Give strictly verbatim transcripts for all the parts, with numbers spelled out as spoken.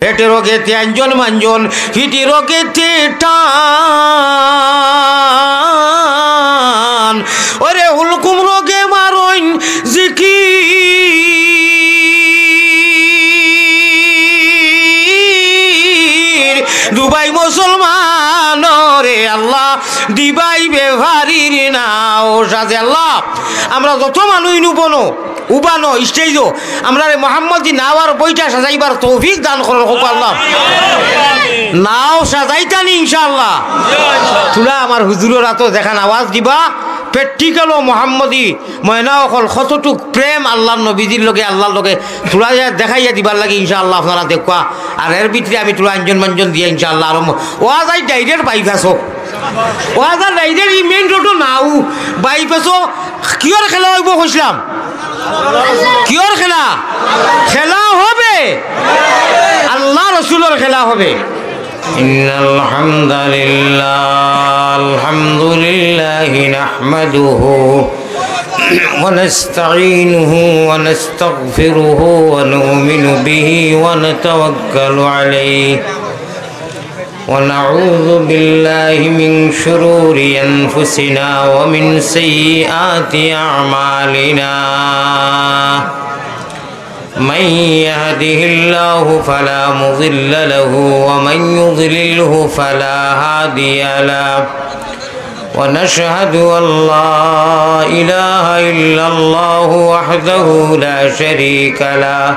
পেটে রোগেতে আঞ্জন মাঞ্জন, পিঠে রোগেতে টান। ওরে হুলকুম রোগে মারইন জিকির। দুবাই মুসলমান রে আল্লাহ, দিবাই বেফারির নাও সাজে। আল্লাহ, আমরা যত মানুষ নুবনো উবানো স্টেজও আমরারে মোহাম্মদী নাওয়ার বইটা সাজাইবার তৌফিক দান করো, কউক্কা আল্লাহ। নাও সাজাইতানি ইনশাআল্লাহ। তুলা আমার হুজুরর আতো যেখান আওয়াজ দিবা, প্র্যাকটিক্যালও মোহাম্মদী ময়না অকল কতটুক প্রেম আল্লাহর নবীজির লগে, আল্লাহর লগে তুলা দেখাইয়া দিবার লাগি ইনশাআল্লাহ আপনারা দেখবা। আর এর ভিতরে আমি তুলা আঞ্জন মাঞ্জন দিয়া ইনশাআল্লাহ আরম্ভ। ওয়াজ আই ডাইরেক্ট বাইপাসও। ওয়াজ আর ডাইরেক্ট ই মেইন রোডও নাও, বাইপাসও। কিয়র খেলা অইবো কইছলাম? কিয়র খেলা? খেলা হবে, আল্লাহ রসুলর খেলা হবে। إن الحمد لله، الحمد لله نحمده ونستعينه ونستغفره ونؤمن به ونتوكل عليه ونعوذ بالله من شرور أنفسنا ومن سيئات أعمالنا. من يهده الله فلا مضل له ومن يضلله فلا هادي له. ونشهد أن لا إله إلا الله وحده لا شريك له.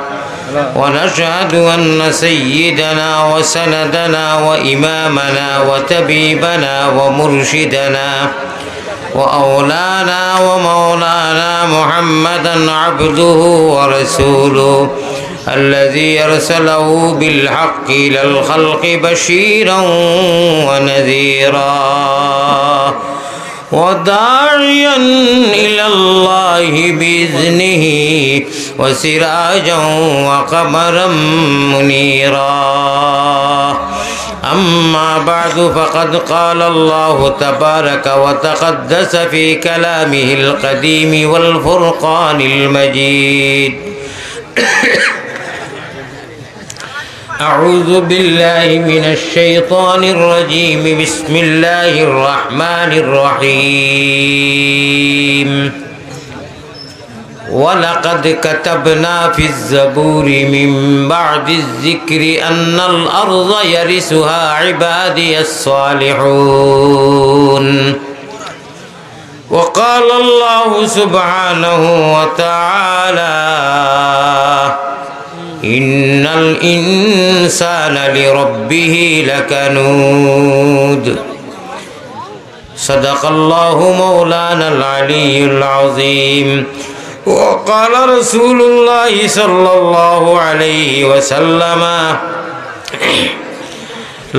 ونشهد أن سيدنا وسندنا وإمامنا وطبيبنا ومرشدنا وأولانا ومولانا محمدا عبده ورسوله الذي أرسله بالحق إلى الخلق بشيرا ونذيرا وداعيا إلى الله بإذنه وسراجا وقمرا منيرا. أما بعد، فقد قال الله تبارك وتقدس في كلامه القديم والفرقان المجيد. أعوذ بالله من الشيطان الرجيم. بسم الله الرحمن الرحيم. ولقد كتبنا في الزبور من بعد الذكر أن الأرض يرثها عبادي الصالحون. وقال الله سبحانه وتعالى: إن الإنسان لربه لكنود. صدق الله مولانا العلي العظيم. وقال رسول الله صلى الله عليه وسلم: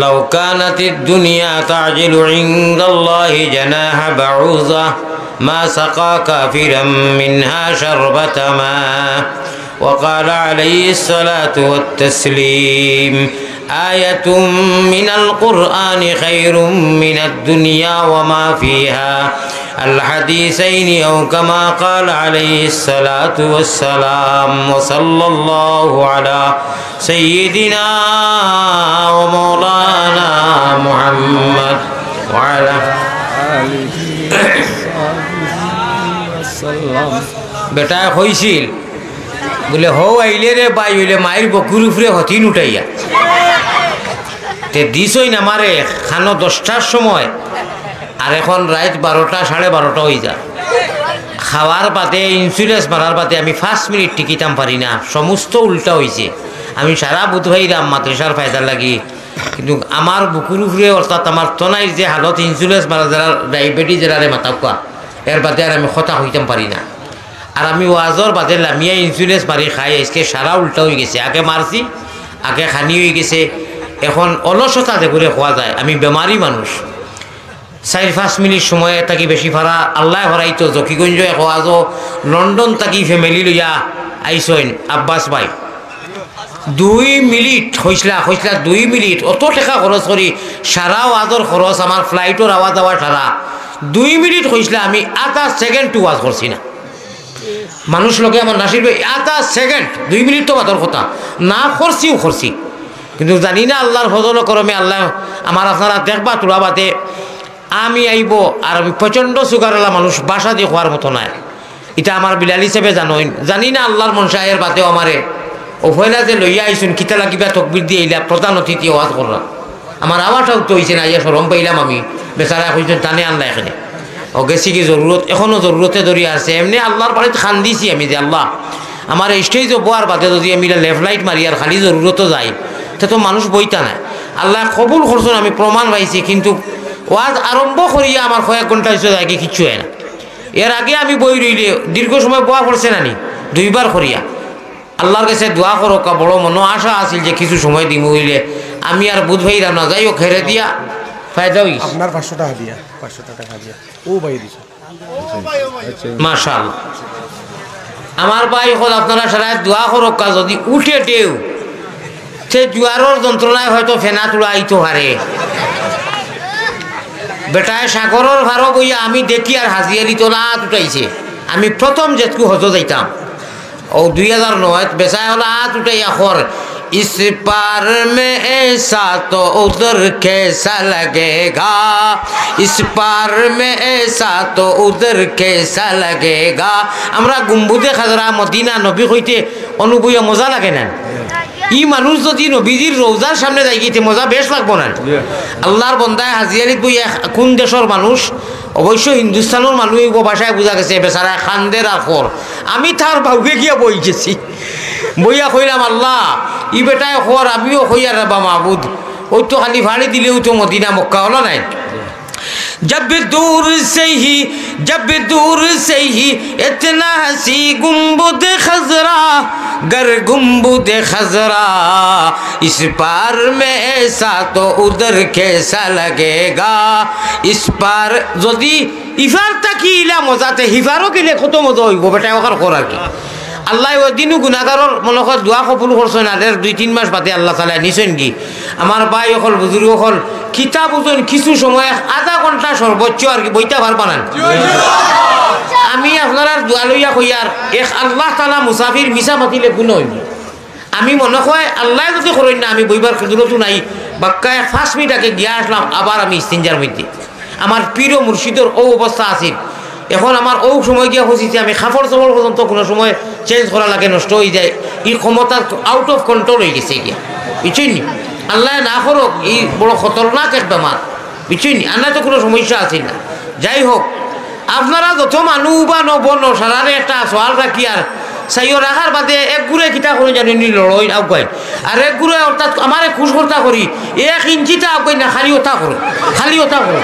لو كانت الدنيا تعجل عند الله جناح بعوضة ما سقى كافرا منها شربة ماء. وقال عليه الصلاة والتسليم: آية من القرآن خير من الدنيا وما فيها. الحديثين أو كما قال عليه الصلاة والسلام. وصلى الله على سيدنا ومولانا محمد وعلى آله وصحبه وسلم. বেটায় কইছিল, বুলে, "হউ আইলে রে ভাই, অইলে মাইর বকুর উপরে হতিন উঠাইয়া।" তে দিছইন আমারে খানো দশটার সময়, আর এখন রাইত বারোটা, সাড়ে বারোটা অইযার। খাওয়ার বাদে, ইন্স্যুরেন্স মারার বাদে আমি পাঁচ মিনিট টিকিতাম পারি না, সমস্ত উল্টা অইছে। আমি সারা বুধ ভাইরাম মাদ্রাসার ফায়দার লাগি, কিন্তু আমার বুকুর উপরে, অর্থাৎ আমার তনাইর যে হালত, ইন্স্যুরেন্স মারা যারা, ডায়াবেটিস যারারে মাতাউক্কা, এর বাদে আর আমি কথা কইতাম পারি না। আর আমি ওয়াজর বাদে লামিয়া ইন্স্যুরেন্স মারি খাই, আইজকে সারা উল্টা অইগেছে। আগে মারছি, আগে খানি অইগেছে, এখন অলসতা যেগুরে কওয়া যায়। আমি বেমারি মানুষ, চাইর পাঁচ মিনিট সময় থাকি বেশি ফারা, আল্লায় ফারাইতো। জকিগঞ্জ এক ওয়াজও লন্ডন থাকি ফ্যামিলি লইয়া আইছইন আব্বাস ভাই। দুই মিনিট কইছলা, কইছলা দুই মিনিট, অত টেকা খরচ করি, সারা ওয়াজর খরচ, আমার ফ্লাইটর আওয়া যাওয়া সারা। দুই মিনিট কইছলা, আমি আধা সেকেন্ড ওয়াজ করছি না। মানুষ লগে আমার নাসির ভাই, আধা সেকেন্ড, দুই মিনিট তো বাদর কথা, না করছিও করছি। কিন্তু জানি না আল্লার ফজল ও করমে আল্লায় আমার আপনারা দেখবা থুড়া বাদে আমি আইবো, আর আমি প্রচণ্ড সুগারআলা মানুষ, ভাষা দি কওয়ার মতো নায়। ইটা আমার বিলাল হিসাবে জানইন, জানি না আল্লার মনশা এর বাদেও আমারে অউ পয়লা যে লইয়া আইছইন, কিতা লাগিবা তকবির দি আইলা, প্রধান অতিথি ওয়াজ কররা। আমার আওয়াজটাও তো অইছে না, আইয়া শরম পাইলাম আমি। বেচারায় কইছইন, "টানে আনলা এখানে।" ও গেছি কি জরুরত, এখনো জরুরতে ধরি আছে। এমনে আল্লার বাড়িত কান্দিছি আমি যে, "আল্লা, আমার এই স্টেজো বওয়ার বাদে যদি আমি ইলা লেফট লাইট মারি আর খালি জরুরতো যাই, তে তো মানুষ বইতা নায়।" আল্লায় কবুল করছইন, আমি প্রমাণ পাইছি, কিন্তু ওয়াজ আরম্ভ করিয়া আমার কয়েক ঘন্টা অইছে, আগে কিচ্ছু অয় না। এর আগে আমি বই রইলে দীর্ঘ সময় বওয়া পড়ছে না নি, দুইবার করিয়া। আল্লার গেছে দোয়া করউক্কা, বড় মনো আশা আছিল যে কিছু সময় দিমু অইলে, আমি আর বুধ ভাইরাম না, যাই হোক, হেরে দিয়া ফায়দা অইছে। আপনার পাঁচশো টাকা দিয়া, পাঁচশো টাকা দিয়া। ও ভাই দিছে। মাশাআল্লাহ। আমার ভাই অকল, আপনারা সারায় দোয়া করউক্কা, যদি উঠে ঢেউ, তে জুয়ারর যন্ত্রণায় হয়তো ফেনা তুলা আইতো পারে। বেটায় সাগরর পারো বইয়া আমি দেখি আর হাজি আলিত আত উঠাইছে। আমি প্রথম যেতকু হজো যাইতাম, ও দুই হাজার নয়, বেচায় অলা আত উঠাইয়া কর, "ইস পার মে এসা তো উদর কেসা লাগেগা, ইস পার মে এসা তো উদর কেসা লাগেগা।" আমরা গুম্বুদে খাজরা মদিনা নবী কইতে অনুভূয়া মজা লাগে না? ই মানুষ যদি নবীজির রওজার সামনে যাইগি তে মজা বেশ লাগবো না? আল্লার বন্দায় হাজি আলিত বইয়া কোন দেশর মানুষ, অবশ্য হিন্দুস্তানর মানুষ অইবো, ভাষায় বুঝা গেছে, বেচারায় কান্দের আর কর। আমি তার বাউকে গিয়া বই গেছি, বইয়া কইলাম, "আল্লা, ই বেটায় কর, আমিও কইয়ার রেবা মাবুদ, অউ তো খালি ফাড়ি দিলেউ তো মদিনা মক্কা অলা নায়।" جب دور سے ہی، جب دور سے ہی اتنا ہنسی گنبد خضرا، گر گنبد خضرا اس پار میں ایسا تو ادھر کیسا لگے گا۔ اس پار, যদি ইফার থাকি ইলা মজাতে হিফারও গেলে কত মজা অইবো, বেটায় অখান কর আর কি। আল্লায় অউ দিনও গুনাগারর মনো কর দোয়া কবুল করছইন, আর এর দুই তিন মাস বাদে আল্লা তাআলায় নিছইন গি। আমার ভাই অকল, বুজুর্গ অকল, কিতা বুঝইন, কিছু সময় এক আধা ঘন্টা সর্বোচ্চ আর কি বইতা পারবা না। আমি আপনারার দোয়া লইয়া কইয়ার, এক আল্লা তাআলা মুসাফির মিছা মাতিলে গুনা অইবো। আমি মনো কয় আল্লায় যদি করইন না, আমি বইবার কুদরতও নাই। বাক্কা এক পাঁচ মিনিট আগে গিয়া আসলাম, আবার আমি ইস্তিনজার মধ্যে। আমার পীর ও মুর্শিদর অউ অবস্থা আছিল। এখন আমার অউ সময় গিয়া পৌঁছিছে, আমি কাপড় চোপড় পর্যন্ত কুনু সময় change করা লাগে, নষ্ট অইযায়। ই ক্ষমতা out of control অইগেছে গিয়া, বুঝছইন নি? আল্লায় না করউক, ই বড় খতরনাক এক বেমার, বুঝছইন নি? আর না তো কুনু সমস্যা আছিল না। যাই হোক, আপনারা যত মানু উবা নবো নসারারে একটা সওয়াল রাখি আর চাইও রাখার বাদে এক গুরে কিতা করইন জানইন নি, লড়ইন আগুয়াইন। আর এক গুরে অর্থাৎ আমারে খুশ করতা করি এক ইঞ্চিতা আগুয়াইন না, খালি অতা করইন, খালি অতা করইন।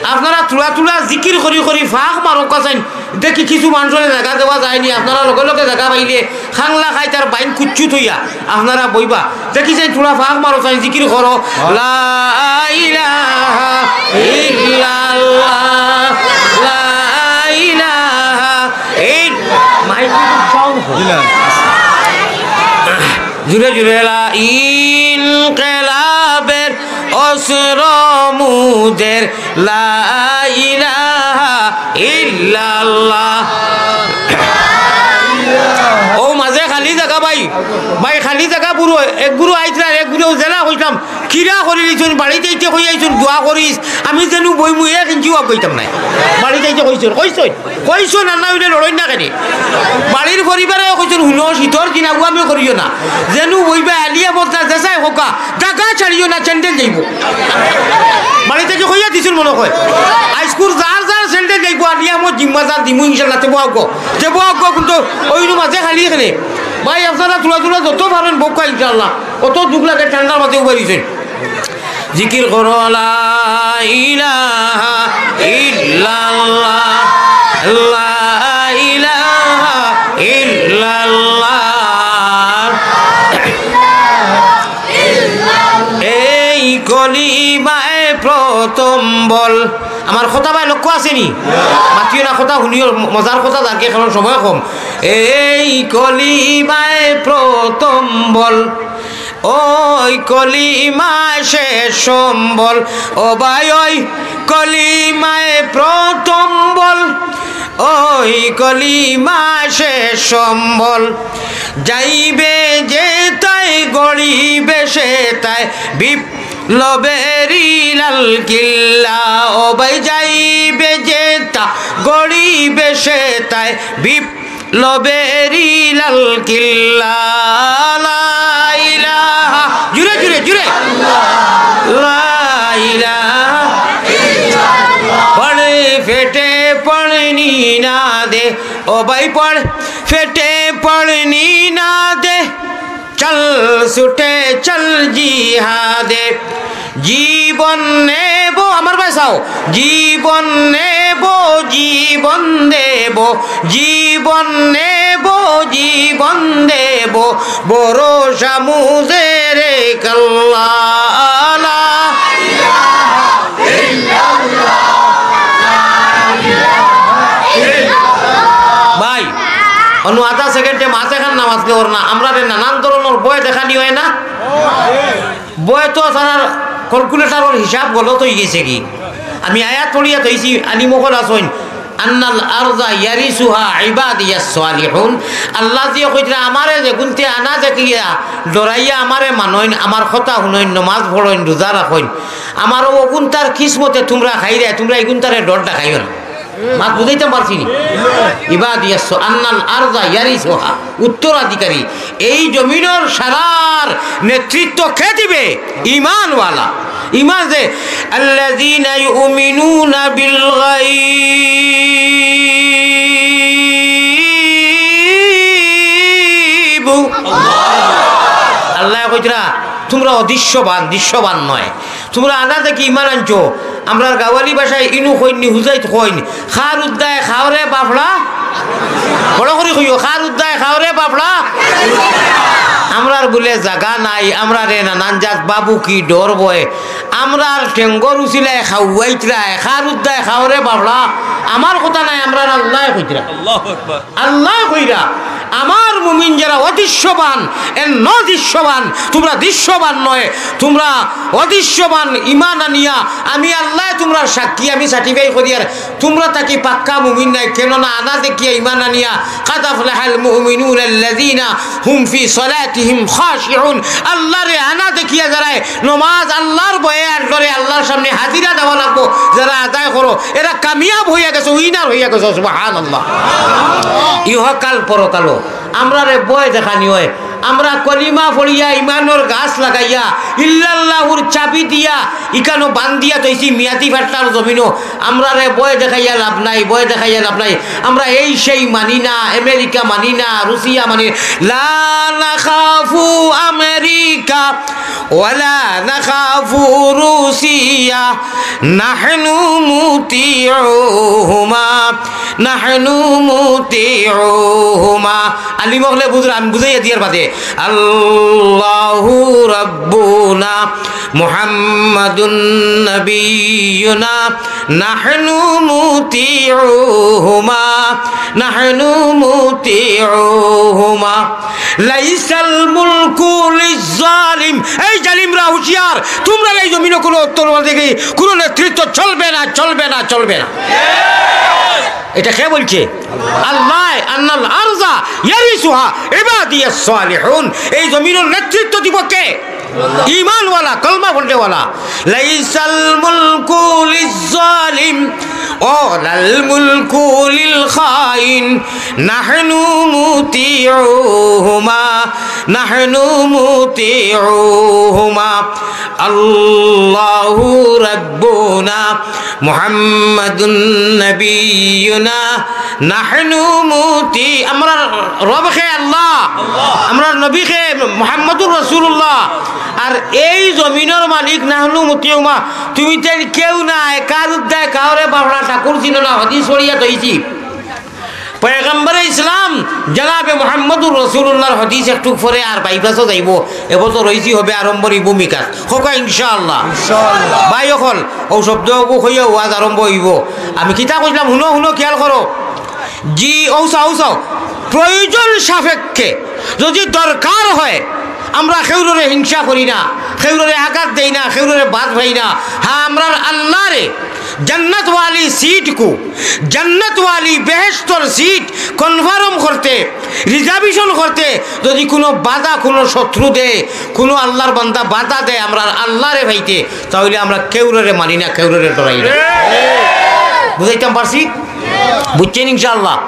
আপনারা থুড়া থুড়া জিকির করি করি ফাঁক মারউক্কা চাইন, দেখি কিছু মানষরে জাগা দেওয়া যায় নি। আপনারা লগে লগে জাগা পাইলে খাংলা খাইতার বাইন কুচ্ছু থইয়া আপনারা বইবা। দেখি চাইন থুড়া ফাঁক মারো চাইন, জিকির করো। লা ইলাহা ইল্লাল্লাহ, লা ইলাহা ইল-, মাইক একটু sound করো। জুরে জুরে লা ইনকিলাবের অস্ত্র মুদের লা ইলাহা ইল্লাল্লাহ। অউ মাঝে খালি জাগা ভাই, ভাই খালি জাগা পুরো এক গুরু আইতরা, এক গুরু জেলা কইতাম, কিরা করি দিছইন, বাড়িত আইতে কই আইছইন, দোয়া করিস, আমি যেনু বইমু এক ইঞ্চিও আগুয়াইতাম নায়। বাড়িত আইতে কইছইন, কইছইন, কইছইন, আর না অইলে লড়ইন না কেনে? বাড়ির পরিবারে কইছইন, হুনো, শীতর দিন আগুয়ামি করিও না, যেনু বইবা আলিয়া বদনা যেসাই হোকা, জাগা ছাড়িও না, স্যান্ডেল যাইবো। বাড়ি থাকি কইয়া দিছইন মনো কয়। আইজকুর যার যার স্যান্ডেল যাইবো, আর নিয়ামত জিম্মাদার দিমু ইনশাআল্লাহ, তে বউক্কা। তে বউক্কা কিন্তু অইনু মাঝে খালি এখানে। ভাই, আপনারা থুড়া থুড়া যত পারইন বউক্কা ইনশাআল্লাহ। অত দুখ লাগে ঠান্ডার মাঝে উবাই দিছইন। জিকির করো লা ইলাহা ইল্লাল্লাহ, লা ইলাহা ইল্লাল্লাহ। এই কলিমায় প্রথম বল। আমার কথা ভাই লক্ষ্য আছে নি? মাতিও না, কথা হুনিও, মজার কথা যাকে, কারণ সময় কম। এই কলিমায় প্রথম বল, ওই কলিমা শেষ সম্বল, ও ভাই, ওই কলিমায় প্রথম বল, ওই কলিমা শেষ সম্বল। যাইবে যেতায়, গড়িবে সেতায় বিপ্লবেরই লাল কিল্লা। ও ভাই, যাইবে যেতা, গড়িবে সেতায় বিপ্লবেরই লাল কিল্লা। লা ইলাহা, জুরে, জুরে, জুরে। লা ইলাহা। পড় ফেটে পড়নি না দে, ও ভাই, পড় ফেটে পড়নি না দে, চল ছুটে চল জিহাদে। জীবন নেব, আমার ভাই চাও, জীবন নেব, জীবন দেব, জীবন নেব, জীবন দেব, ভরসা মুদের কাল্লা। ভাই, অনু আধা সেকেন্ডে মাঝে খান নামাজ লেওর না, আমরারে নানান ধরনর ভয় দেখানি অয় না। ভয় তো তারার ক্যালকুলেটরর হিসাব গলত অইগেছে গি। আমি আয়াত পড়িয়া থইছি, আলিম অকল আছইন, "আন্নাল আরদা ইয়ারিসুহা ইবাদিয়াস সালিহুন।" আল্লায় যে কইতরা, "আমারে যেগুনতে আনা দেখিয়া ডরাইয়া আমারে মানইন, আমার কথা হুনইন, নমাজ পড়ইন, রোজা রাখইন, আমার অগুনতার কিসমতে তুমরা খাইরায়, তুমরা ইগুনতারে ডর দেখাইও না।" মাত বুঝাইতাম পারছি নি? ইবাদিয়াস, আন্নাল আরদা ইয়ারিসুহা, উত্তরাধিকারী। এই জমিনর সারার নেতৃত্ব কে দিবে? ঈমানওয়ালা। ঈমান যে, আল্লাযীনা ইউমিনুনা বিল গায়ব। আল্লায় কইতরা, তুমরা অদৃশ্যবান, দৃশ্যবান নয়। তুমরা আনা দেখি ঈমান আনছো। আমরার গাওয়ালি ভাষায় ইনু কইন নি, হুজাইত কইন, "খার উদ্দায় খাওরে বাফড়া।" বড় করি কইও, "খার উদ্দায় খাওরে বাফড়া।" আমরার বুলে জাগা নাই, আমরারে নানান জাত বাবু কি ডর ভয়। আমরার টেঙ্গর উছিলায় খাওয়াইতরায়, "খার উদ্দায় খাওরে বাফড়া।" আমার কথা নায়, আমরার আল্লায় কইতরা। আল্লাহু আকবার। আল্লায় কইরা, আমার মুমিন যেরা অদৃশ্যবান, এরা অদৃশ্যবান, তুমরা দৃশ্যবান নয়, তুমরা অদৃশ্যবান। ঈমান আনিয়া আমি আল্লায় তুমরার সাক্ষী, আমি সার্টিফাই করিয়ার তুমরা থাকি পাক্কা মুমিন নায়, কেননা আনা দেখিয়া ঈমান আনিয়া, "কাদ আফলাহাল মুমিনুনাল্লাযীনা হুম ফি সালাতিহিম খাশিউন।" আল্লারে আনা দেখিয়া যেরায় নমাজ আল্লার ভয়ে আর ডরে আল্লার সামনে হাজিরা দেওয়া লাগবো, যেরা আদায় করো, এরা কামিয়াব অইয়া গেছে, উইনার অইয়া গেছে। সুবহানাল্লাহ। ইহকাল পরকালো আমরারে ভয় দেখানি অয়। আমরা কলিমা পড়িয়া ঈমানর গাছ লাগাইয়া, ইল্লাল্লাহুর চাবি দিয়া, ইখানো বান্ধিয়া থইছি মিয়াদি ফাট্টার জমিনো। আমরারে ভয় দেখাইয়া লাভ নাই, ভয় দেখাইয়া লাভ নাই। আমরা এই সেই মানি না, আমেরিকা মানি না, রুশিয়া মানি না। লা নাখাফু আমেরিকা ওয়ালা নাখাফু রুশিয়া, নাহনু মুতিউহুমা, নাহনু মুতিউহুমা। আলিম অকলে বুঝরা, আমি বুঝাইয়া দিয়ার বাদে। আল্লাহু রাব্বুনা মুহাম্মাদুন নাবিয়ুনা, নাহনু মুতিউহুমা, নাহনু মুতিউহুমা। লাইসাল মুলকু লিজ-জালিম। এই জালিমরা হুঁশিয়ার, তুমরার এই জমিনো কোনো তরবারি দিয়া কোনো নেতৃত্ব চলবে না, চলবে না, চলবে না। এটা কে বলছে? আল্লায়। আন্নাল আরজা ইয়ারিসুহা ইবাদিয়াস সালিহুন। এই জমিনর নেতৃত্ব দিব কে? ঈমানওয়ালা, কলমা পড়নেওয়ালা। লাইসাল মুলকু লিজ-জালিম ওয়ালাল মুলকু লিল খাইন। নাহনু মুতিউহুমা, নাহনু মুতিউহুমা। আল্লাহু রাব্বুনা মুহাম্মাদুন নাবিয়ুনা, নাহনু মুতি-, আমরার রব কে আল্লাহ, আমরার নবী কে মুহাম্মাদুর রাসূলুল্লাহ। আর এই জমিনর মালিক নাহনু মুতিউহুমা, তুমি তাইন কেউ নায়, কার উদ্দায় খাওরে বাফড়া, ঠাকুর চিনো না, হাদিস পড়িয়া থইছি। পয়গম্বরে ইসলাম জনাবে মুহাম্মাদুর রাসূলুল্লাহর হাদিস একটু পরে আর বাইপাসও যাইবো, এবছর রইছি হবে আড়ম্বরী ভূমিকা। কউক্কা ইনশাআল্লাহ। ইনশাআল্লাহ। ভাই অকল, অউ শব্দ অগু কইয়া ওয়াজ আরম্ভ অইবো। আমি কিতা কইছলাম, হুনো, হুনো, খিয়াল করো। জি, অউ চাও, অউ চাও। প্রয়োজন সাপেক্ষে যদি দরকার হয়, আমরা কেউররে হিংসা করি না, কেউররে আঘাত দেই না, কেউররে বাদ পাই না। হ্যাঁ, আমরার আল্লারে জান্নাতওয়ালি সিট কু, জান্নাতওয়ালি বেহেশতর সিট কনফার্ম করতে, রিজার্ভেশন করতে যদি কুনু বাধা, কুনু শত্রু দেয়, কুনু আল্লার বান্দা বাধা দেয় আমরার আল্লারে পাইতে, তাইলে আমরা কেউররে মানি না, কেউররে ডরাই না। বুঝাইতাম পারছি? বুঝছেন ইনশাআল্লাহ?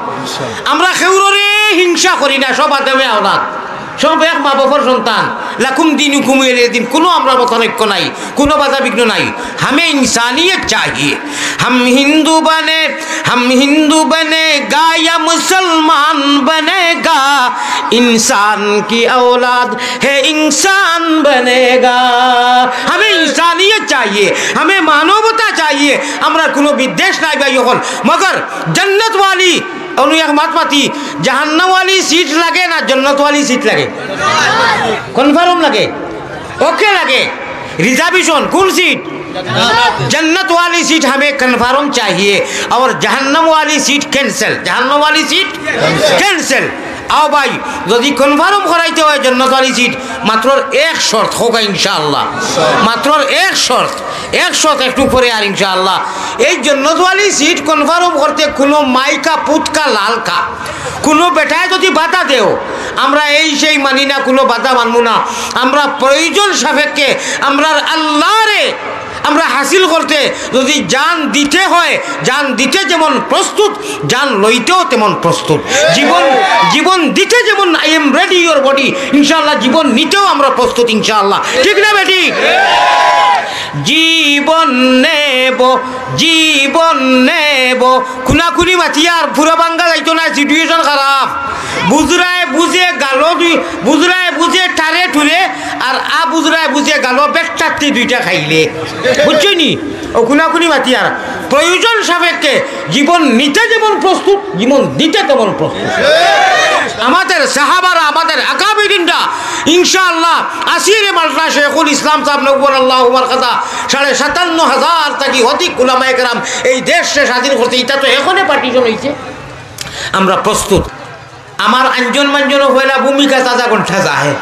আমরা কেউররে হিংসা করি না, সব আদমে আওলাদ, সব এক মা বাপর সন্তান। লাকুম দিনুকুম ওয়ালিয়া দিন, কুনু আমরার মতানৈক্য নাই, কুনু বাধা বিঘ্ন নাই। হামে ইনসানিয়ত চাহিয়ে। হাম হিন্দু বনে, হাম হিন্দু বনেগা ইয়া মুসলমান বনেগা, ইনসান কি ঔলাদ হে ইনসান বনেগা। হামে ইনসানিয়ত চাহিয়ে, হামে মানবতা চাহিয়ে। আমরার কুনু বিদ্বেষ নাই ভাই অকল, মগর জান্নাতওয়ালি, অনু এক মাত মাতি, জাহান্নামওয়ালি সিট লাগে না জান্নাতওয়ালি সিট লাগে? কনফার্ম লাগে, ওকে লাগে। রিজার্ভেশন কুন সিট? জান্নাতওয়ালি সিট হামে কনফার্ম চাহিয়ে, আর জাহান্নামওয়ালি সিট ক্যান্সেল। জাহান্নামওয়ালি সিট ক্যান্সেল। আও ভাই, যদি কনফার্ম করাইতে হয় জান্নাতওয়ালি সিট, মাত্র এক শর্ত, কউক্কা ইনশাআল্লাহ। মাত্র এক শর্ত, এক শর্ত একটু পরে আর ইনশাআল্লাহ। এই জান্নাতওয়ালি সিট কনফার্ম করতে কুনু মাইকা পুতকা লালকা, কুনু বেটায় যদি বাধা দেও, আমরা এই সেই মানি না, কুনু বাধা মানমু না। আমরা প্রয়োজন সাপেক্ষে আমরার আল্লারে আমরা হাসিল করতে যদি জান দিতে হয়, জান দিতে যেমন প্রস্তুত, জান লইতেও তেমন প্রস্তুত। জীবন, জীবন দিতে যেমন I am ready your body, ইনশাআল্লাহ জীবন নিতেও আমরা প্রস্তুত ইনশাআল্লাহ। ঠিক না বেটি? জীবন নেব, জীবন নেব। খুনাখুনি মাতিয়ার পুরা বাঙ্গা যাইতো না, সিচুয়েশন খারাপ। বুজরায় বুজে গালো দুই, বুজরায় বুজে টারে টুরে, আর আ বুজরায় বুজে গালো বেটাত্তি দুইটা খাইলে। বুঝছো নি? ও খুনাখুনি মাতিয়ার প্রয়োজন সাপেক্ষে জীবন নিতে যেমন প্রস্তুত, জীবন দিতে তেমন প্রস্তুত। আমাদের সাহাবারা, আমাদের আকাবিরিনরা ইনশাআল্লাহ আসিরে মালটা শেখুল ইসলাম সাহেব নব্বর আল্লাহ উমার কথা সাড়ে সাতান্ন হাজার থাকি অধিক উলামায়ে কেরাম এই দেশরে স্বাধীন করতে। ইটা তো এখনে পার্টিশন হইছে, আমরা প্রস্তুত। আমার আঞ্জন মাঞ্জনও পয়লা ভূমিকা তাজা কণ্ঠা যায়।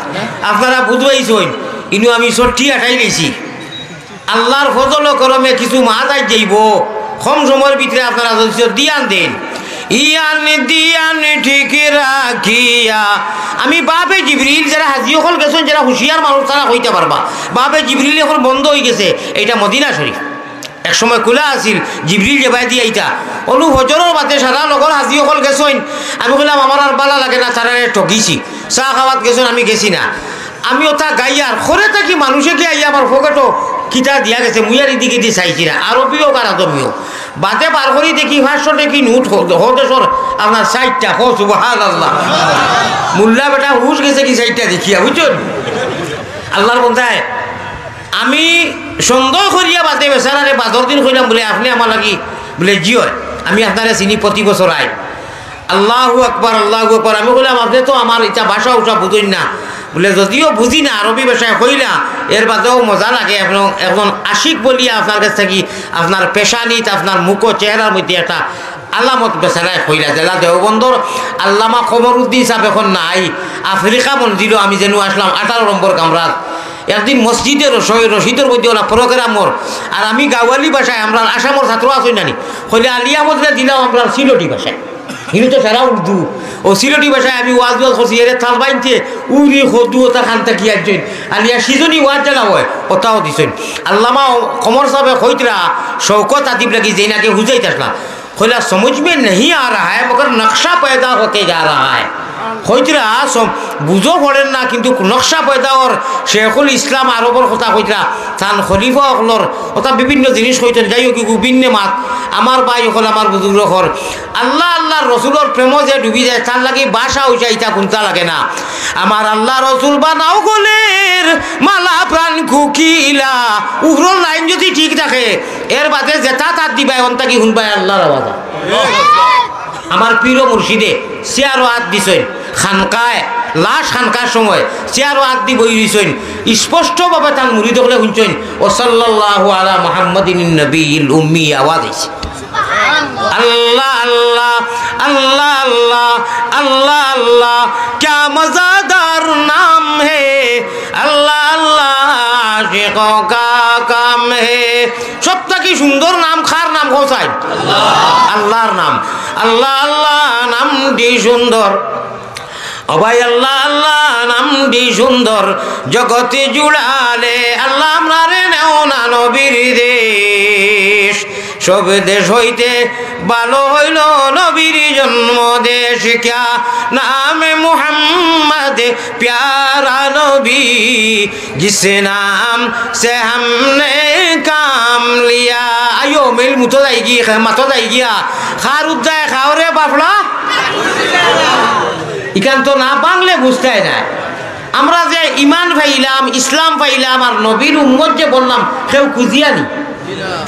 আপনারা বুঝবাইছইন, ইনু আমি সট্টি আটাই গেছি। আল্লাহর ফজল ও করমে কিছু মাত আইজ যাইবো, কম সময়র ভিতরে আপনারা যদি দিয়ান দেন, ইয়ান দিয়ান ঠিক রাখিয়া। আমি বাবে জিবরিল, যারা হাজি অকল গেছইন, যারা হুঁশিয়ার মানুষ, তারা কইতা পারবা। বাবে জিবরিল এখন বন্ধ হই গেছে, এইটা মদিনা শরীফ। এক সময় খোলা আছিল, জিবরিল যেবায় দিয়া আইতা। অনু ফজরর বাদে সারা লগর হাজি অকল গেছইন। আমি কইলাম, "আমার আর বালা লাগে না, তারারে ঠগিছি। চা খাওয়াত গেছইন, আমি গেছি না।" আমি ওটা গাইয়ার, খরে থাকি মানুষে কি আইয়া আমার পকেটো কিতা দিয়া গেছে, মুই আর ইদিকে দি চাইছি না, আরবিও আর আদমিও। বাদে বার করি দেখি পাঁচশো টেকি নোট হ-, হদেশর আপনার ষাইটটা, হো সুবহানাল্লাহ। মোল্লা বেটা হুশ গেছে কি ষাইটটা দেখিয়া, বুঝছইন? আল্লাহর বন্দায়, আমি সন্দেহ করিয়া বাদে বেচারারে বাদর দিন কইলাম, বলে, "আপনে আমার লাগি?" বলে, "জি অয়, আমি আপনারে চিনি, প্রতি বছর আই।" আল্লাহু আকবার, আল্লাহু আকবার। আমি কইলাম, "আপনে তো আমার ইটা ভাষা উষা বুঝইন না।" বলে, "যদিও বুঝি না, আরবি ভাষায় কইলা, এর বাদেও মজা লাগে। এখন একজন আশিক বলিয়া আপনার কাছ থাকি আপনার পেশানিত, আপনার মুখ ও চেহারার মধ্যে একটা আলামত বেচারায় কইলা।" যেলা দেওবন্দর আল্লামা কমরুদ্দিন সাহেব এখন নাই, আফ্রিকা মঞ্জিলো আমি যেনু আসলাম আঠারো নম্বর কামরাত। একদিন মসজিদে রস-, রশিদর মধ্যে ওলা প্রোগ্রামর, আর আমি গাওয়ালি ভাষায়, আমরা আসামর ছাত্র আছইন নানি, কইলে আলী আহমদরে দিলাম আমরা সিলটি ভাষায়। ইনু তো সারা উর্দু। ও সিলটি ভাষায় আমি ওয়াজ ওয়াজ করছি, এরে তাল বাইনতে, উরি খদু ওতা খান থাকি আইছইন। আলিয়া সিজনি ওয়াজ জানা হয়, ওতাও দিছইন। আল্লামা কমর সাহেবে কইতরা, শওকত আদিব লাগি যেইন আগে হুজাইত আসলা। কইলা, "সমঝ মে নেহি আ রাহা হ্যায়, মগর নকশা পয়দা হোতে যা রাহা হ্যায়।" কইতরা, সম-, বুঝো পড়ের না, কিন্তু নকশা পয়দা অর। শেখুল ইসলাম আরবর কথা কইতরা, তান খলিফা অকলর কথা, বিভিন্ন জিনিস কইতরা। যাই হোক, ইগু ভিন্ন মাত। আমার ভাই অকল, আমার বুজুর্গ অকল, আল্লাহ, আল্লাহর রসুলর প্রেমো যে ডুবি যায়, তার লাগি ভাষা উষা ইতা কুন্তা লাগে না। আমার আল্লাহ রসুল বানাও গলের মালা প্রাণ কুকিলা। উপরর লাইন যদি ঠিক থাকে, এর বাদে যেতা তাত দিবায়, অন থাকি হুনবায় আল্লাহর আওয়াজ। আমার পীর ও মুর্শিদে চেয়ারো আত দিছইন, খানকায়, লাশ খানকার সময় চেয়ারো আত দি বই রইছইন, স্পষ্টভাবে তান মুরিদ অকলে হুনছইন, "ওয়া সাল্লাল্লাহু আলা মুহাম্মাদিন নবিয়্যিল উম্মি" আওয়াজ আইছে। আল্লাহ, আল্লাহ, अल्लाह अल्लाह, अल्लाह अल्लाह, क्या मज़ेदार नाम है। अल्लाह अल्लाह, आशिकों का काम है। সব থাকি সুন্দর নাম কার নাম কও চাই? আল্লাহর নাম। আল্লাহ আল্লাহ নামটি সুন্দর। ও ভাই, আল্লাহ আল্লাহ নামটি সুন্দর, জগতে জুড়ালে আল্লাহ আমরারে নেও না নবীর দেশ। সব দেশ হইতে ভালো হইল নবীর জন্ম দেশ। क्या नाम मोहम्मद प्यारा नबी, जिस नाम से हमने काम लिया। আইও, মিল মুতো যাইগি, খে-, মাতো যাইগিয়া। কার উদ্দায় খাওরে বাফড়া? ইখান তো না বাংলে বুঝতায় নায়। আমরা যে ইমান পাইলাম, ইসলাম পাইলাম, আর নবীর উম্মত যে বনলাম, কেউ খুজিয়া নি,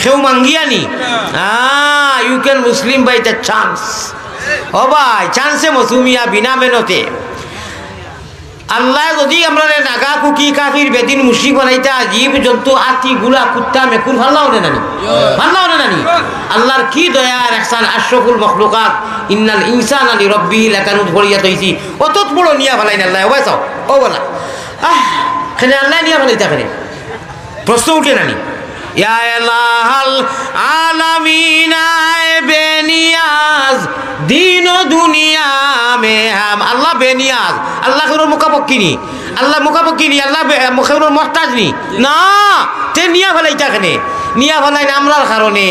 কেউ মাঙ্গিয়া নি। Ah, you can Muslim by the chance। ও ভাই, চান্সে মৌসুমিয়া, বিনা মেহনতে। আল্লায় যদি আমরারে নাগা, কুকি, কাফির, বেদিন, মুশরিক বানাইতা, জীব, জন্তু, হাতি, ঘুড়া, কুত্তা, মেকুর, পারলা অনে নানি? পারলা অনে নানি? আল্লাহর কি দয়া আর ইহসান, আশরাফুল মখলুকাত, ইন্নাল ইনসানা লিরাব্বিহি লাকানুদ পড়িয়া থইছি। অতত বড় নিয়া ফালাইন আল্লায়, ও ভাই চাও, ও বলা। আহ, কেনে আল্লায় নিয়া ফালাইতা কেনে? প্রশ্ন উঠে নানি? ইয়া ইলাহাল আলামিন, আয় বেনিয়াজ, দিন ও দুনিয়া মে হাম। আল্লাহ বেনিয়াজ, আল্লাহ কেউর মুখাপেক্ষী নি, আল্লাহ মুখাপেক্ষী নি, আল্লাহ বে-, কেউর মহতাজ নি। না, তে নিয়া ফালাইতা কেনে? নিয়া ফালাইন আমরার কারণে,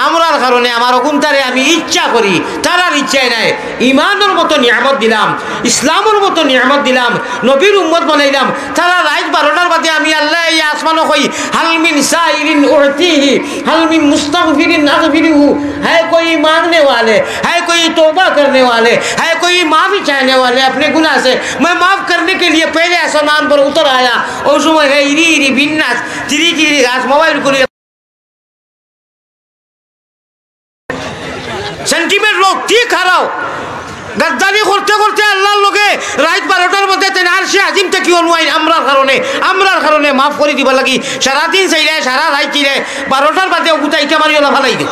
আমরার কারণে। আমার অগুনতারে আমি ইচ্ছা করি, তারার ইচ্ছায় নায়। ইমানর মতো নিয়ামত দিলাম, ইসলামর মতো নিয়ামত দিলাম, নবীর উম্মত বানাইলাম। তারা রাইত বারোটার বাদে আমি আল্লায় এই আসমানো কই, "হাল মিন সাইলিন উতিহি, হাল মিন মুস্তাগফিরিন আগফিরহু।" है कोई मांगने वाले, है कोई तौबा करने वाले, है कोई माफी चाहने वाले अपने गुनाह से, मैं माफ करने के लिए पहले आसमान पर उतर आया। ওই সময় হে ইরি ইরি বিন্নাস, তিরি কিরি গাছ, মোবাইল করি। সেন্টিমেন্ট লোক, ঠিক হারাও। গাদ্দারি করতে করতে আল্লাহর লগে রাইত বারোটার মধ্যে তেন আরশে আজিম থাকি অনুয়াইন আমরার কারণে, আমরার কারণে মাফ করি দিবার লাগি। সারাদিন চাইলে, সারা রাইত চাইলে, বারোটার বাদে অগুতা ইটা মারি ওলা ফালাই দিও।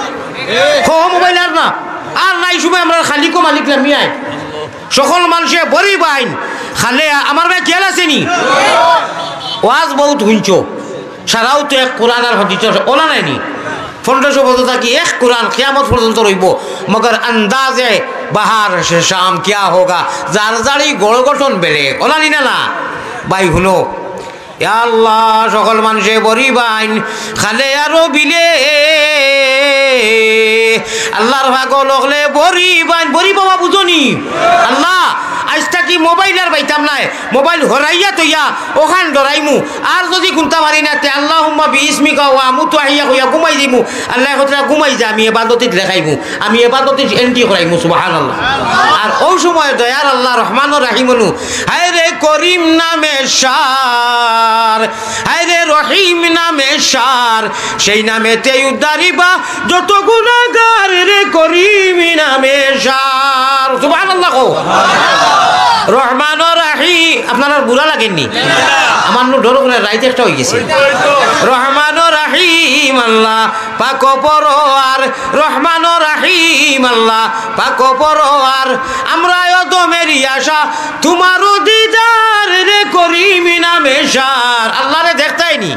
খো মোবাইল আর না, আর নাই সময় আমরার খালিকো মালিক লামিয়ায়। সকল মানষে বড়ি বাইন, খালে আমার ভাই খেয়াল আছে নি? ওয়াজ বহুত হুনছো, সারাও তো এক কোরআন আর হাদিস ওলা নাই নি? পনেরোশো বছর থাকি এক কোরআন কিয়ামত পর্যন্ত রইবো, মগর আন্দাজে বাহার সে শাম কিয়া হোগা, যার যারি গড় গঠন বেলেগ, ওলা নি না না? ভাই হুনো, ইয়া আল্লাহ, সকল মানষে বড়ি বাইন, খালে আরো বিলে। আল্লাহর পাগল অকলে বড়ি বাইন, বড়ি বাবা বুঝো নি? আল্লাহ, আইজ থাকি মোবাইল আর বাইতাম নায়, মোবাইল হরাইয়া থইয়া অখান ডরাইমু। আর যুদি কুনতা পারি না, তে আল্লাহুম্মা বিইসমিকা ওয়া আমুতু ওয়া আহইয়া কইয়া ঘুমাই দিমু। আল্লায় কইতরা ঘুমাই যা, আমি এবাদতিত লেখাইমু, আমি এবাদতিত এন্ট্রি করাইমু, সুবহানাল্লাহ। আর অউ সময় দয়ার আল্লাহ রহমানুর রাহিম অনু, হায় রে করিম নামে সার, হায় রে রহিম নামে সার, সেই নামেতেই উদ্ধারিবা যত গুনাগার রে করিম নামে সার। সুবহানাল্লাহ কও। রহমান ও রাহিম, আপনারার বুড়া লাগেনি? আমার নু ডর করে রাইত একটা অইগেছে। রহমান ও রাহিম আল্লাহ পাক পরোয়ার, রহমান ও রাহিম আল্লাহ পাক পরোয়ার, আমরা অধমেরই আশা তোমারও দিদার রে করিম নামে সার। আল্লাহরে দেখতায় নি?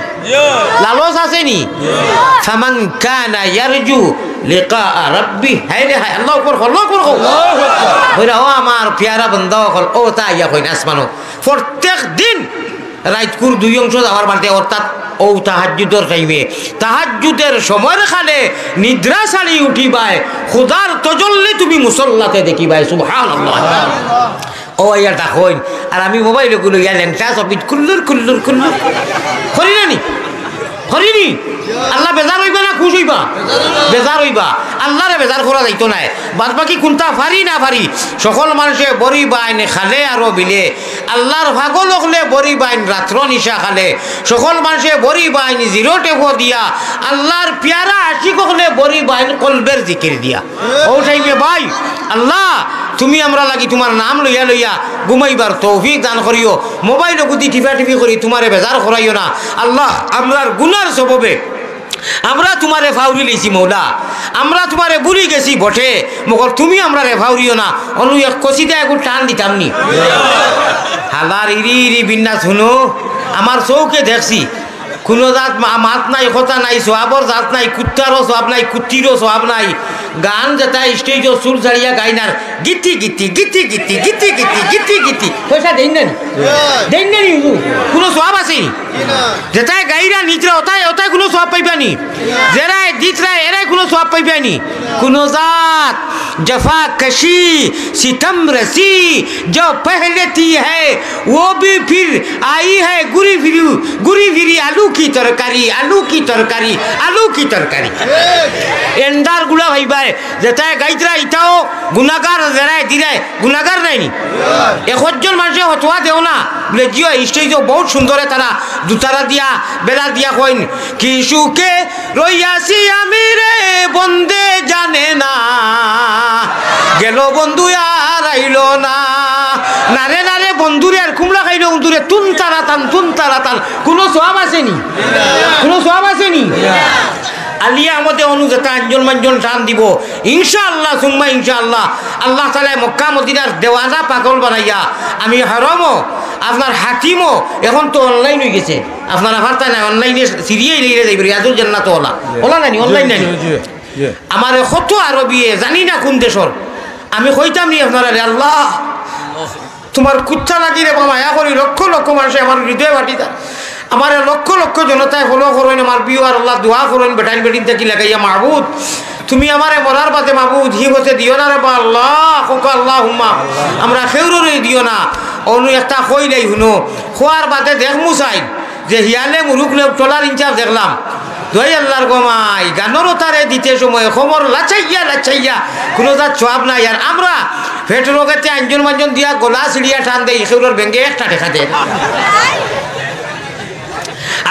লালচ আছে নি? ফামান কানা ইয়ারজু লিকা রাব্বি। হায় রে হায়, আল্লাহ আকবার, আল্লাহ আকবার। কইরা, ও আমার পিয়ারা বান্দা অকল, অউ তা আইয়া কইন আসমানো। প্রত্যেক দিন রাইতকুর দুই অংশ যাওয়ার বাদে, অর্থাৎ অউ তাহাজ্জুদর টাইমে, তাহাজ্জুদের সময়র খালে নিদ্রা ছাড়ি উঠিবায়, খুদার তজল্লি তুমি মুসল্লাতে দেখিবায়। সুবহানাল্লাহ। ও আইয়া ডাকইন, আর আমি মোবাইল ওগুলো ইয়া লেংটা সবিত কুল্লুর কুল্লুর কুল্লুর। করি না নি? করি নি? আল্লাহ বেজার অইবা না খুশ অইবা? বেজার অইবা। আল্লাহরে বেজার করা যাইতো নায়। বাদ বাকি কুনতা পারি না পারি, সকল মানষে বড়ি বাইন খালে আরো বিলে। আল্লাহর পাগল অকলে বড়ি বাইন রাত্র নিশা খালে। সকল মানষে বড়ি বাইন জিরো টেপো দিয়া। আল্লাহর পিয়ারা আশিক অকলে বড়ি বাইন কলবের জিকির দিয়া। অউ টাইমে ভাই, আল্লাহ, তুমি আমরার লাগি তুমার নাম লইয়া লইয়া ঘুমাইবার তৌফিক দান করিও। মোবাইল অগুদি টিপাটিপি করি তুমারে বেজার করাইও না। আল্লাহ, আমরার গুনার সববে আমরা তুমারে ফাউরি লইছি মৌলা, আমরা তুমারে ভুলি গেছি বটে, মগর তুমি আমরারে ফাউরিও না। অনু এক কচিদা এগু টান দিতাম নি? হালার ইরি ইরি বিন্যাস হুনো, আমার চউখে দেখছি। কুনু জাত মা-, মাত নাই, কথা নাই, সওয়াবর জাত নাই, কুত্তারও সওয়াব নাই, কুত্তিরও সওয়াব নাই। গান যেটা স্টেজো চুল ছাড়িয়া গাইন আর Giti Giti, Giti Giti, Giti Giti, Giti Giti. পয়সা দেইন না নি? দেইন না নি হুজুর? কুনু সওয়াব আছে নি? যেটায় গাইরা নিজরা ওটায়, ওটায় কুনু সওয়াব পাইবা নি? যেরায় দিতরায় এরায় কুনু সওয়াব পাইবা নি? কুনু জাত জফা কশি, সিতম রসি, জো পহলে থি হ্যায়, ও ভি ফির আই হ্যায় ঘুরি ফিরি, ঘুরি ফিরি আলু কি তরকারি, আলু কি তরকারি, আলু কি তরকারি। এন্দার গুলা ভাইবায়, যেটায় গাইতরা ইটাও গুনাগার, যেরায় দিরায় গুনাগার নায় নি? একজন মানষে হতোয়া দেও না, বুলে জিও, স্টেজো বউত সুন্দরে তারা দুতারা দিয়া, বেলা দিয়া কইন, কি সুখে রইয়াছি আমি রে বন্দে জানে না, গেল বন্ধু আর আইলো না। নারে নারে বন্ধুরে আর কুমড়া খাইলো বন্ধুরে, তুন তারা তান, তুন তারা তান। কুনু সওয়াব আছে নি? কুনু সওয়াব আছে নি? আলী আহমদে অনু যেটা আঞ্জন মাঞ্জন টান দিবো, ইনশাআল্লাহ, সুম্মা ইনশাআল্লাহ, আল্লাহ তাআলায় মক্কা মদিনার দেওয়ানা পাগল বানাইয়া, আমি হরমও, আপনার হাকিমও, এখন তো online অইগেছে, আপনারা পারতা না, online-এ সিরিয়াই লইয়া যাইবা, রিয়াজুল জান্নাত ওলা, ওলা নানি, online নানি? জি, জি, জি। আমারে কত আরবিয়ে, জানি না কুন দেশর, আমি কইতাম নি আপনারারে, আল্লাহ, তুমার কুত্তা লাগি রে বা মায়া করি, লক্ষ লক্ষ মানষে আমার হৃদয় ফাটি যায়। আমারে লক্ষ লক্ষ জনতায় follow করইন, আমার viewer আল্লাহ দোয়া করইন, বেটাইন বেটিন থাকি লাগাইয়া, মাবুদ, তুমি আমারে মরার বাদে মাবুদ, হি পথে দিও না রে বা আল্লাহ, কউক্কা আল্লাহুম্মা। আমরা কেউররে দিও না। অনু একটা কইলাই হুনো, কওয়ার বাদে দেখমু চাই যে হিয়ালে মুরুগ লইয়া টলার ইনসাফ দেখলাম। দোহাই আল্লাহর গো মাই, গানর ওতারে দিতে সময় কমর লাচাইয়া লাচাইয়া, কুনু জাত সওয়াব নাই। আর আমরা পেট রোগেতে আঞ্জন মাঞ্জন দিয়া গলা ছিড়িয়া টান দেই, কেউরর ব্যাংকে একটা টেকা দে।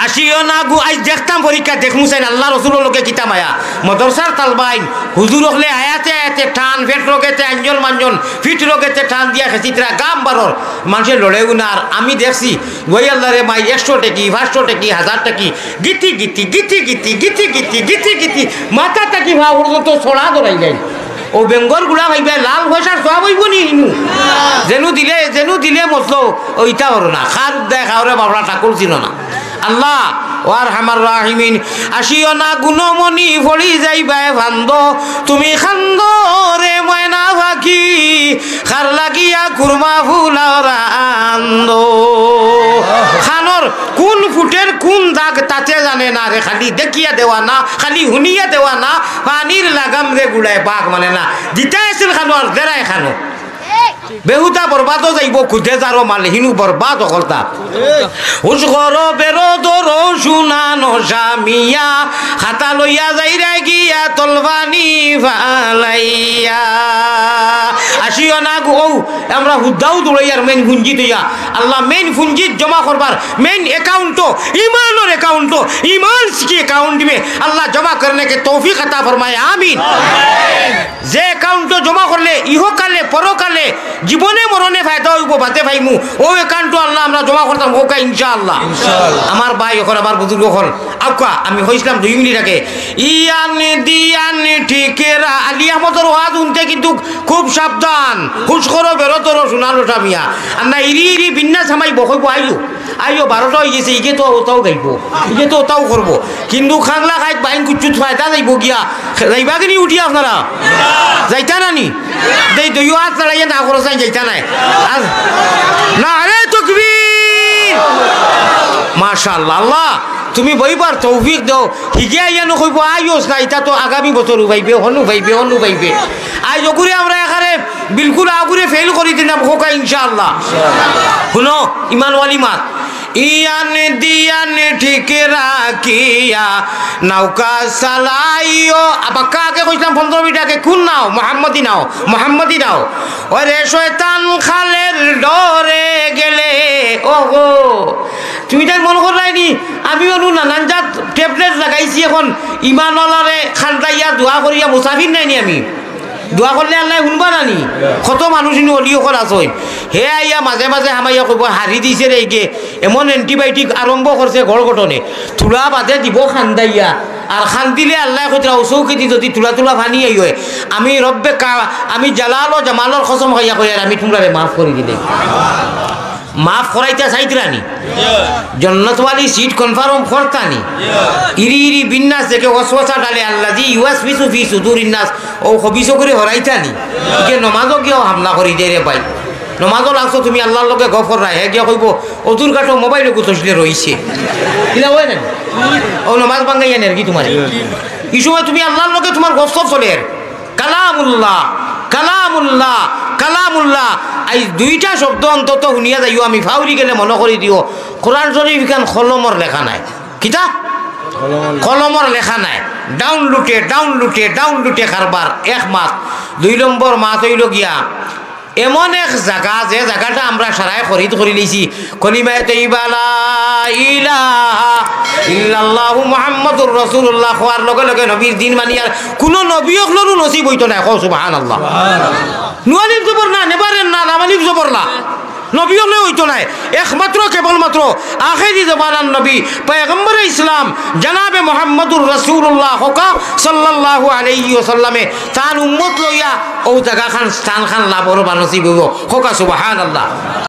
আসিও না গু, আইজ দেখতাম পরীক্ষা, দেখমু চাইন আল্লাহ রসুলর লগে কিতা মায়া। মাদ্রাসার তালবাইন, হুজুর অকলে আয়াতে আয়াতে টান, পেট রোগেতে আঞ্জন মাঞ্জন, পিঠ রোগেতে টান দিয়া খেছিত্রা গাম বারর, মানষে লড়েও না। আর আমি দেখছি, দোহাই আল্লাহরে মাই, একশো টেকি, পাঁচশো টেকি, হাজার টেকি, Giti Giti, Giti Giti, Giti Giti, Giti Giti, মাথা থাকি পাও পর্যন্ত ছড়া ধরাই যায়। অউ বেঙ্গর গুলা ভাইবা, লাল পয়সার সওয়াব অইবো নি হিনু? যেনু দিলে, যেনু দিলে মতলব, অইতা পারো না। কার উদ্দায় খাওরে বাবরা ঠাকুর ছিল না। আল্লাহ, ও আরহামার রাহিমিন, আসিও না গুণমণি পড়ি যাইবায় ফান্দ, তুমি খান্দো রে ময়না পাখি, খার লাগিয়া কুরমা ফুলাও রান্দো। খানোর কুন ফুটের কুন দাগ তাতে জানে না রে, খালি দেখিয়া দেওয়া না, খালি হুনিয়া দেওয়া না, পানির লাগাম রে গুড়ায় বাঘ মানে না। দিতায় আছিল খানো আর দেরায় খানো। বেহুদা বরবাদও যাইবো, খুদে যারও মাল, হিনু বরবাদ অকলতা। হুশ করো, বেরো ধরো, শুনানো জামিয়া, খাতা লইয়া যাইরা গিয়া তলবানি ফালাইয়া। আসিও না গো, অউ আমরা হুদ্দাও দৌড়াইয়ার মেইন পুঞ্জিত অইয়া। আল্লাহ মেইন পুঞ্জিত জমা করবার, মেইন অ্যাকাউন্টো, ইমানর অ্যাকাউন্টো, ইমান সিকি অ্যাকাউন্ট দিবে। আল্লাহ জমা করনেকে তৌফিক আতা ফরমায়, আমিন। যে অ্যাকাউন্টো জমা করলে ইহকালে পরকালে জীবনে মরণে ফায়দা অইবো, বাদে পাইমু, অউ অ্যাকাউন্টো আল্লাহ আমরা জমা করতাম, কউক্কা ইনশাআল্লাহ। ইনশাআল্লাহ। আমার ভাই অকল, আমার বুজুর্গ অকল, আউক্কা, আমি কইছলাম দুই মিনিট আগে, ইয়ান দিয়ান ঠিকেরা, আলী আহমদর ওয়াজ হুনতে কিন্তু খুব সাবধান, হুশ করো, বেরো ধরো, শুনানো জামিয়া। আর না ইরি ইরি বিন্যাস হামাইবো, কইবো, আইও, আইও, বারোটা অইগেছে, ইগে তো ওতাও গাইবো, ইগে তো ওতাও করবো। কিন্তু খাগলা খাইত বাইন কুচ্ছুত ফায়দা যাইবো গিয়া, যাইবা কিনি উঠিয়া আপনারা? যাইতা না নি? দেই দইও আত লড়াইয়া না করো, যাই যাইতা নাই। আর নারে তকবীর! মাশাআল্লাহ, আল্লাহ, তুমি বইবার তৌফিক দেও। হিগে আইয়া নু কইবো, আইওস না, ইতা তো আগামী বছর উবাইবে, হনু পাইবে, হনু পাইবে। আইজ অগুরে আমরা এখানে বিলকুল আগুরে ফেল করি দিলাম, কউক্কা ইনশাআল্লাহ। হুনো, ইমানওয়ালি মাত। ইয়ান দিয়ান ঠিক রাখিয়া নৌকা চালাইও। বাক্কা আগে কইছলাম পনেরো মিনিট আগে, কুন নাও? মোহাম্মদী নাও, মোহাম্মদী নাও। ওরে শয়তান খালের ডরে গেলে, ওগো, তুমি তাই মনে করলায় নি, আমি অনু নানান জাত ট্যাবলেট লাগাইছি, এখন ইমানওয়ালারে খান্দাইয়া দোয়া করিয়া মুসাফির নায় নি আমি। দোয়া করলে আল্লায় হুনবা না নি? কত মানুষ ইনো অলি অকল আছইন, হে আইয়া মাঝে মাঝে হামাইয়া কইবো, "হারি দিছে রে ইগে, এমন antibiotic আরম্ভ করছে ঘর গঠনে, তুলা বাদে দিব খান্দাইয়া, আর খান্দিলে আল্লায় কইতরা, ও চউখেদি যদি তুলা তুলা পানি আইয়, আমি রব্বে কা-, আমি জালাল ও জামালর কসম খাইয়া কইয়ার, আমি তুমরারে মাফ করি দিলে।" মাফ করাইতা চাইতরা নি? জন্নতওয়ালি seat confirm করতা নি? ইরি ইরি বিন্নাস দেখে ওয়াসওয়াসা ডালে আল্লাযী ইউওয়াসওয়িসু ফি সুদুরিন নাস, ও খবিস অকলরে হরাইতা নি? ইগে নমাজো গিয়াও হামলা করি দেয় রে ভাই। নমাজো লাগছো তুমি আল্লার লগে গফ কররায়, হে গিয়া কইবো, "অজুর ঘাটো মোবাইল গুতসলে রইছে।" কিলা অয় না? ও নমাজ ভাঙ্গাইয়া নেরগি তুমারে। ই সময় তুমি আল্লার লগে তুমার গফ চলের। কালামুল্লাহ, কালামুল্লাহ, কালামুল্লাহ। এই দুইটা শব্দ অন্তত হুনিয়া যাইও, আমি ফাউরি গেলে মনো করি দিও, কোরআন শরীফ ইখান কলমর লেখা নায়। কিতা? কলমর লেখা নায়। ডাউনলোডে, ডাউনলোডে, ডাউনলোডে কারবার এক মাত। দুই নম্বর মাত অইলো গিয়া এমন এক জাগা, যে জাগাটা আমরা সারায় খরিদ করি লইছি, কলিমায়ে তৈবা লা ইলাহা ইল্লাল্লাহু মুহাম্মাদুর রাসূলুল্লাহ কওয়ার লগে লগে নবীর দিন মানিয়ার কুনু নবী অকলরও নসিব অইতো নায়। কও সুবহানাল্লাহ। নুন আলিফ জবর না, নেবারের না, লাম আলিফ জবর লা। নবী অকলে অইতো নায়। একমাত্র কেবলমাত্র আখেরি জমানার নবী, পয়গম্বরে ইসলাম, জনাবে মুহাম্মাদুর রাসূলুল্লাহ কউক্কা সাল্লাল্লাহু আলাইহি ওয়াসাল্লামে তান উম্মত লইয়া অউ জাগাখান, স্থানখান লাভর বা নসিব অইবো। কউক্কা সুবহানাল্লাহ।